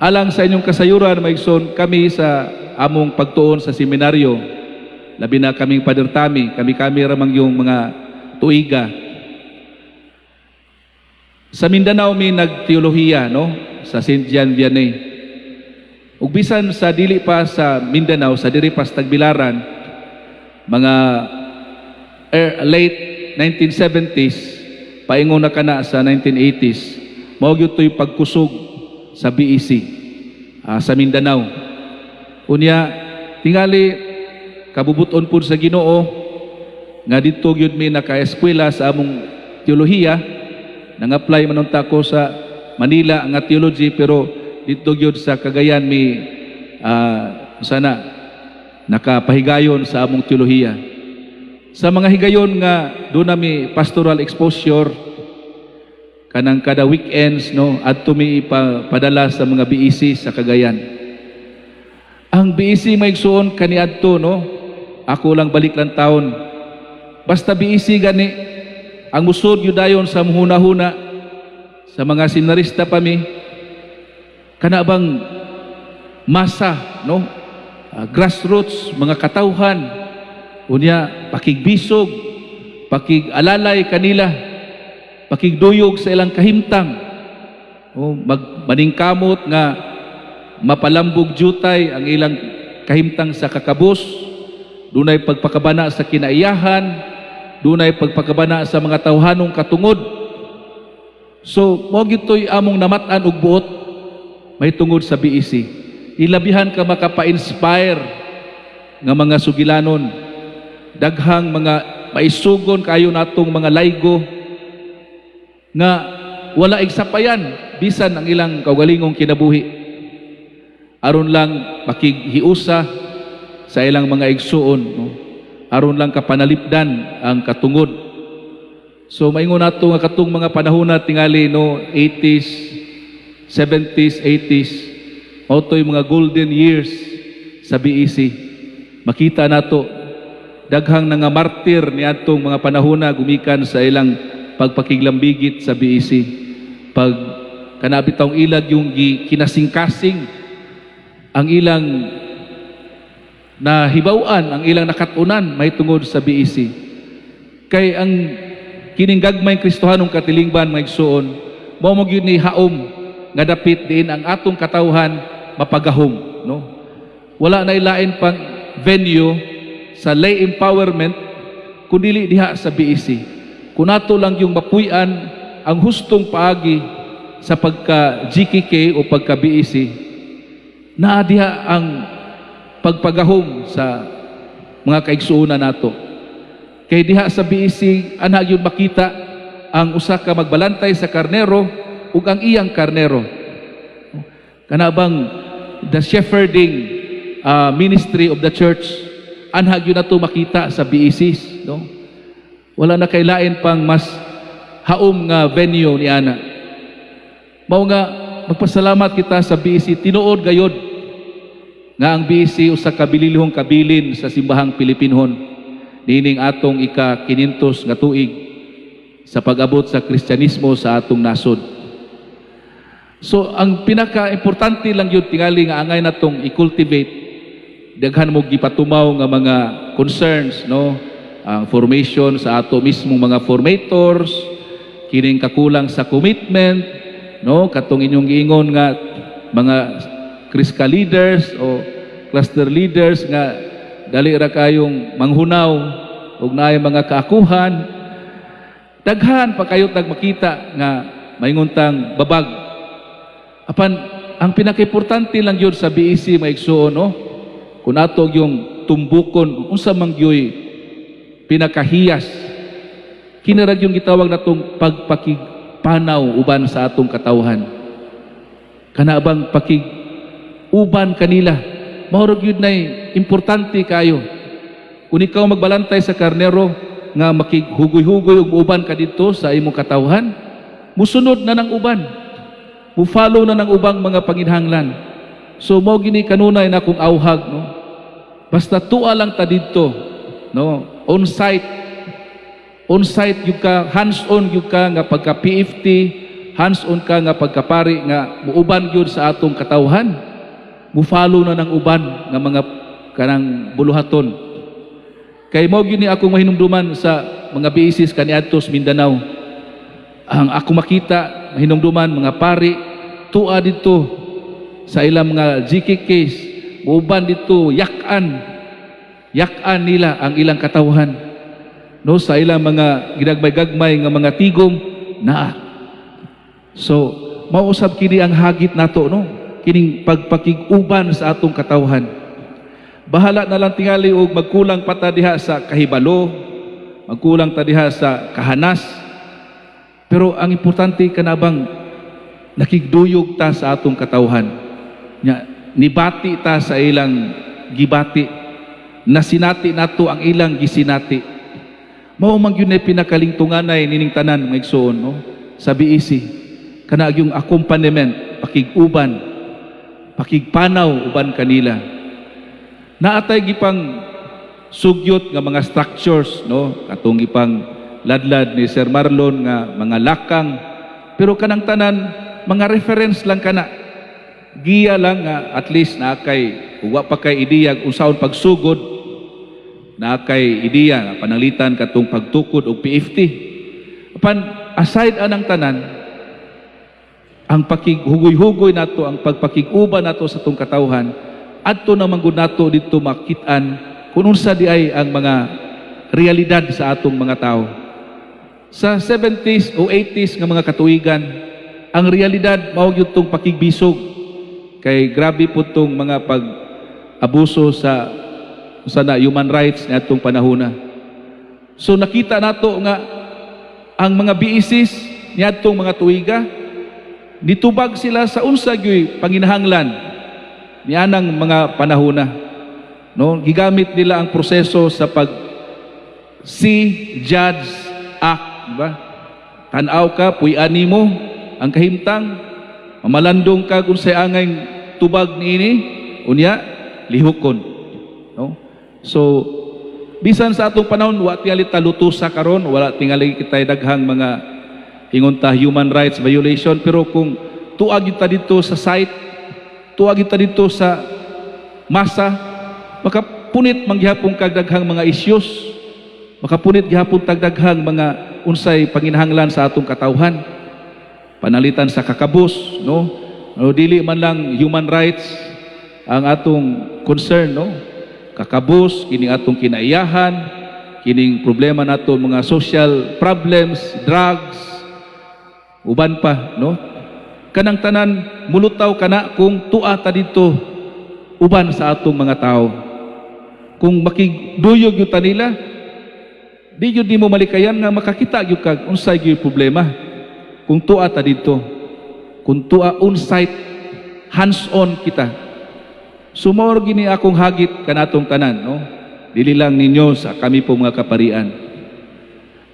Alang sa inyong kasayuran, mga igsoon, kami sa among pagtuon sa seminaryo, labi na kaming Pader Tami, kami-kami ramang yung mga tuiga. Sa Mindanao mi nagteolohiya, no? Sa St. John Vianney. Ug bisan sa dili pa sa Mindanao, sa diri pa sa Tagbilaran, mga late 1970s, paingon na kana sa 1980s, mao gyud to'y pagkusog sa BEC sa Mindanao. Unya, tingali kabubuton pud sa Ginoo nga didto gyud mi naka-eskwela sa among teolohiya. Nang-apply man unta ko sa Manila nga theology, pero didto gyud sa Cagayan mi sana nakapahigayon sa among teolohiya. Sa mga higayon nga duna mi pastoral exposure, kanang kada weekends, no, adto mi ipapadala sa mga BEC sa Cagayan. Ang BEC, mga igsuon, kaniadto, no, ako lang balik lang taon. Basta BEC gani, ang musod gyud dayon sa muhuna-huna sa mga seminarista pa mi, kana bang masa, no? Grassroots, mga katawhan, unya pakigbisog, pakigalalay kanila, pakigduyog sa ilang kahimtang. O, magmaningkamot nga mapalambog jutay ang ilang kahimtang sa kakabus, dunay pagpakabana sa kinaiyahan, dunay pagpakabana sa mga tawhanong katungod. So, mao gyud to'y among namat-an og buot may tungod sa BEC. Ilabihan ka makapa-inspire nga mga sugilanon. Daghang mga maisugon kayo natong mga laygo nga wala igsapayan bisan ang ilang kaugalingong kinabuhi, aron lang makighiusa sa ilang mga igsuon, no? Aron lang kapanalipdan ang katungod. So maingon nato nga katong mga panahon na tingali, no, 80s, 70s, 80s, mao to'y mga golden years sa BEC. Makita nato daghang nga martir niadtong mga panahona gumikan sa ilang pagpakiglambigit sa BEC, pag kana bitawng ilag yung kinasingkasing ang ilang nahibaw-an, ang ilang nakatunan may tungod sa BEC. Kay ang kining gagmay Kristohanong katilingban, mga igsuon, mao mo gyud ni haom nga dapit diin ang atong katawhan mapagahom, no? Wala na ilain pang venue sa lay empowerment kundili diha sa BEC. Kung nato lang yung mapuy-an ang hustong paagi sa pagka GKK o pagka BEC, naa diha ang pagpagahom sa mga kaigsuonan nato. Kay diha sa BEC ana gyud makita ang usa ka magbalantay sa karnero ug ang iyang karnero. Kana bang the shepherding ministry of the church, anha gyud nato makita sa BECs, no? Wala na kailain pang mas haom nga venue ni ana. Mao nga magpasalamat kita sa BEC. Tinuod gayod nga ang BEC usa ka bililhong kabilin sa simbahang Pilipinhon niining atong ika-500 nga tuig sa pag-abot sa Kristyanismo sa atong nasod. So ang pinaka-importante lang yun tingali nga angay natong i-cultivate, daghan mo gipatumaw nga mga concerns, no, ang formation sa ato mismong mga formators, kining kakulang sa commitment, no, katong inyong giingon nga mga Kriska leaders o cluster leaders nga dali ra kayong manghunaw ug naay mga kaakuhan. Daghan pa kayo tag makita nga maingon tang babag. Apan ang pinakaimportante lang yun sa BEC, mga igsuon, no, kung ato yung tumbukon unsa man gyoy pinakahiyas, kinarag yung gitawag natong pagpakigpanaw uban sa atong katawhan, kana bang pakig uban kanila, mao ra gyud nay importante kayo. Kung ikaw magbalantay sa karnero nga makighugoy-hugoy og uban ka didto sa imong katawhan, musunod na ng uban, mu-follow na ng ubang mga panginhanglan. So mao gini kanunay na kung auhag, no, basta tua lang ta didto, no, on site, on site gyud ka, hands on gyud ka nga pagka PFT. hands-on ka nga pagkapari nga muuban gyud sa atong katawhan, mu-follow na ng uban nga mga kanang buluhaton. Kay mao gyud ni akong mahinumduman sa mga BECs kaniadto sa Mindanao. Ang ako makita, mahinumduman, mga pari tua dito sa ilang mga GKKs, muuban dito, yak-an yak-an nila ang ilang katawhan, no, sa ilang mga ginagmay-gagmay nga mga tigom naa. So mao usab kini ang hagit nato, no, kining pagpakig-uban sa atong katawhan. Bahala na lang tingali og magkulang pa ta diha sa kahibalo, magkulang ta diha sa kahanas, pero ang importante kanabang nakigduyog ta sa atong katawhan nya, nibati ta sa ilang gibati, nasinati nato ang ilang gisinati. Mao man gyud na pinakalingtunganay nining tanan, mga igsoon, no, sa BEC, kana yung accompaniment, pakig-uban, pakigpanaw uban kanila. Naatay gipang sugyot nga mga structures, no, katong gipang ladlad ni Sir Marlon nga mga lakang, pero kanang tanan mga reference lang kana, giya lang nga at least naa kay, wa pa kay ideya unsaon pagsugod, naa kay ideya nga pananglitan katong pagtukod og PFT. Apan aside anang tanan, ang pakighugoy-hugoy nato, ang pagpakig-uban nato sa atong katawhan, adto na man gud nato didto makit-an kung unsa di ay ang mga realidad sa atong mga tao. Sa 70s o 80s nga mga katuigan, ang realidad mao gyud tong pakigbisog kay grabe po tong mga pag abuso sa na human rights niadtong panahona. So nakita nato nga ang mga BECs niadtong mga tuiga, nitubag sila sa unsa gyuy panginahanglan nianang mga panahona. No, gigamit nila ang proseso sa pag see, judge, act, di ba? Tan-aw ka, puy-an nimo ang kahimtang, mamalandong ka kung unsay angay tubag niini, unya lihukon. No? So bisan sa atong panahon, wa tingali ta lutusa karon, wala tingali kita daghang mga, ingon ta, human rights violation, pero kung tuag ta dito sa site, tuag ta dito sa masa, makapunit manggihapon kag daghang mga issues, makapunit gihapon tag daghang mga unsay panginahanglan sa atong katawhan, pananglitan sa kakabus, no, dili man lang human rights ang atong concern, no, kakabus, kining atong kinaiyahan, kining problema nato, mga social problems, drugs, uban pa, no. Kanang tanan mulutaw kana kung tua ta dito uban sa atong mga tao. Kung makigduyog gyud ta nila, di gyud nimo malikayan nga makakita gyud kag unsay gyud problema kung tua ta dito, kung tua on site, hands-on kita. So mao gini akong hagit kanatong tanan, no, dili lang ninyo, sa kami po mga kaparian.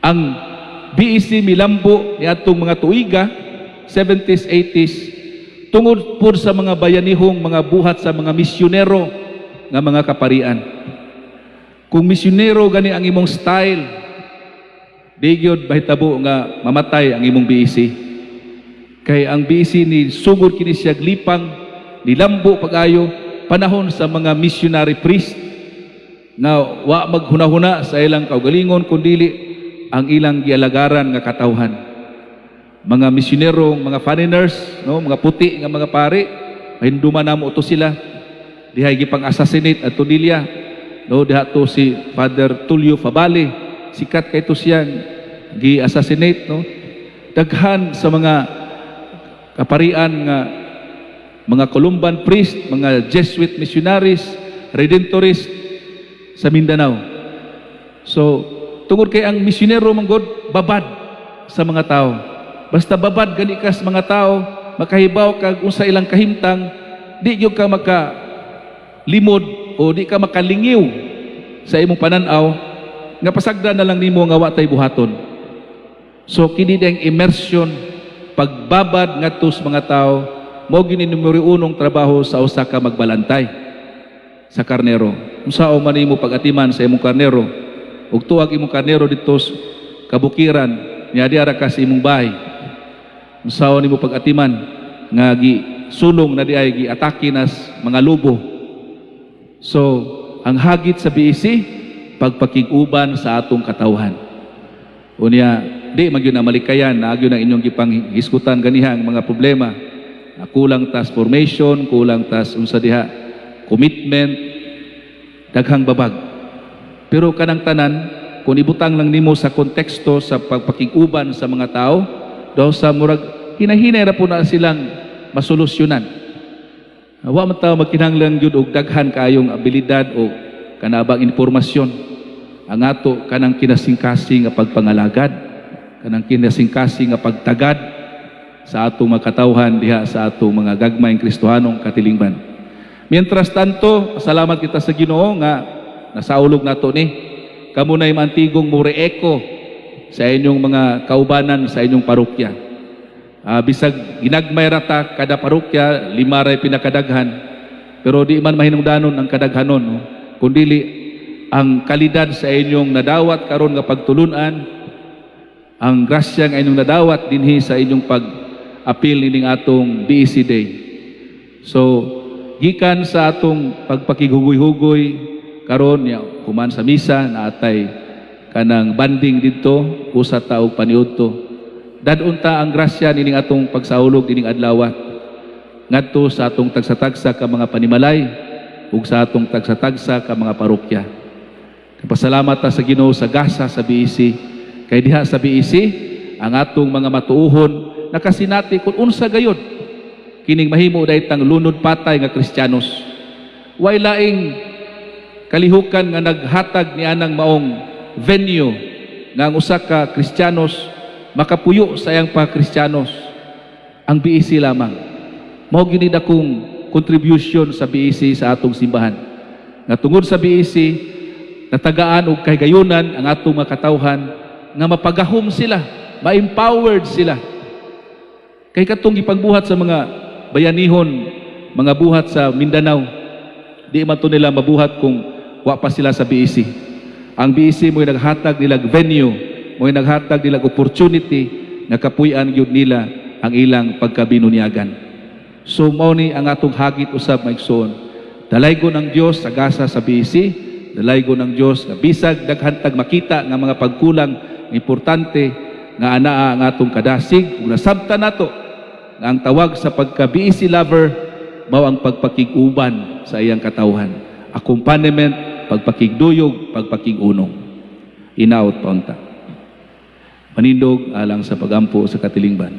Ang BEC milambo niadtong mga tuiga, 70s, 80s, tungod pud sa mga bayanihong mga buhat sa mga misyonero nga mga kaparian. Kung misyonero gani ang imong style, di gyud mahitabo nga mamatay ang imong BEC. Kay ang BEC ni sugod kini siya lipang, nilambo pag-ayo panahon sa mga missionary priest nga wa maghunahuna sa ilang kaugalingon kundili ang ilang gialagaran nga katawhan. Mga misyonero, mga foreigners, no, mga puti nga mga pari, mahinumduman namo to sila. Dihay gipang assassinate ato nilya. No, diha to si Father Tullio Favale. Sikat kay to siyang gi-assassinate, no. Daghan sa mga kaparian nga mga Columban priest, mga Jesuit missionaries, Redemptorist sa Mindanao. So, tungod kay ang misyonero manggod babad sa mga tao. Basta babad gani ka sa mga tao, makahibaw kag unsa ilang kahimtang, di gyud ka maka limod o di ka makalingiw sa imong pananaw nga pasagdan na lang nimo nga wa tay buhaton. So kini ding immersion, pagbabad ngadto sa mga tao, mao gini numero unong trabaho sa usa ka magbalantay sa karnero. Unsa man nimo pag-atiman sa imong karnero? Ug tuag imong karnero didto sa kabukiran, nya diara ka sa imong bahay. Unsaon nimo pag-atiman nga gi sulong na diay, gi atake nas mga lobo? So, ang hagit sa BEC, pagpakig-uban sa atong katawhan. Unya, di man gyud na malikayan na gyud ang inyong gipanghisgutan ganiha ang mga problema. Na kulang tas formation, kulang tas unsa diha, commitment, daghang babag. Pero kanang tanan, kung ibutang lang nimo sa konteksto sa pagpakig-uban sa mga tao, daw sa murag hinahinay ra po na silang masolusyonan. Wa man ta magkinahanglan gyud og daghan kaayong abilidad o kanabang impormasyon. Ang ato kanang kinasingkasing nga pagpangalagad, kanang kinasingkasing nga pagtagad sa atong mga katawhan diha sa atong mga gagmayng Kristohanong katilingban. Mientras tanto, salamat kita sa Ginoo nga nasaulog nato ni. Kamo na'y maantigong mo-re-echo sa inyong mga kaubanan sa inyong parokya. Bisag ginagmay rata kada parokya, 5 ray pinakadaghan. Pero di man mahinungdanon ang kadaghanon, no? Kundili ang kalidad sa inyong nadawat karon nga pagtulunan, ang grasya nga inyong nadawat dinhi sa inyong pag-apil nining atong BEC Day. So, gikan sa atong pagpakighugoy-hugoy karon ya, human sa misa naatay kanang bonding didto usa ta og paniudto. Dad-on ta ang grasya nining atong pagsaulog nining adlaw ngadto sa atong tagsa-tagsa ka mga panimalay ug sa atong tagsa-tagsa ka mga parokya. Kapasalamat ta sa Ginoo sa gasa sa BEC, kay diha sa BEC ang atong mga matuohon nakasinati kung unsa gayod kining mahimo daytang lunod patay nga Kristiyanos. Way laing kalihukan nga naghatag ni anang maong venue nga ang usa ka Kristiyanos makapuyo sa iyang pa-Kristiyanos, ang BEC lamang. Mao gyud ni dakong contribution sa BEC sa atong simbahan. Nga tungod sa BEC, natagaan og kahigayunan ang atong mga katawhan nga mapagahom sila, ma-empowered sila. Kay katong gipagbuhat sa mga bayanihon, mga buhat sa Mindanao, di man to nila mabuhat kung wa pa sila sa BEC. Ang BEC mo'y naghatag nila venue, mo'y naghatag nila opportunity nga kapuy-an gyud nila ang ilang pagkabinunyagan. So mao ni ang atong hagit usab, mga igsoon. Dalaygon ang Dios sa gasa sa BEC, dalaygon ang Dios nga bisag daghan tag makita nga mga pagkulang, importante nga anaa ang atong kadasig ug nasabtan nato nga ang tawag sa pagka BEC lover mao ang pagpakig-uban sa iyang katawhan. Accompaniment, pagpakigduyog, pagpakig-unong. Inaot paunta. Manindog alang sa pagampo sa katilingban.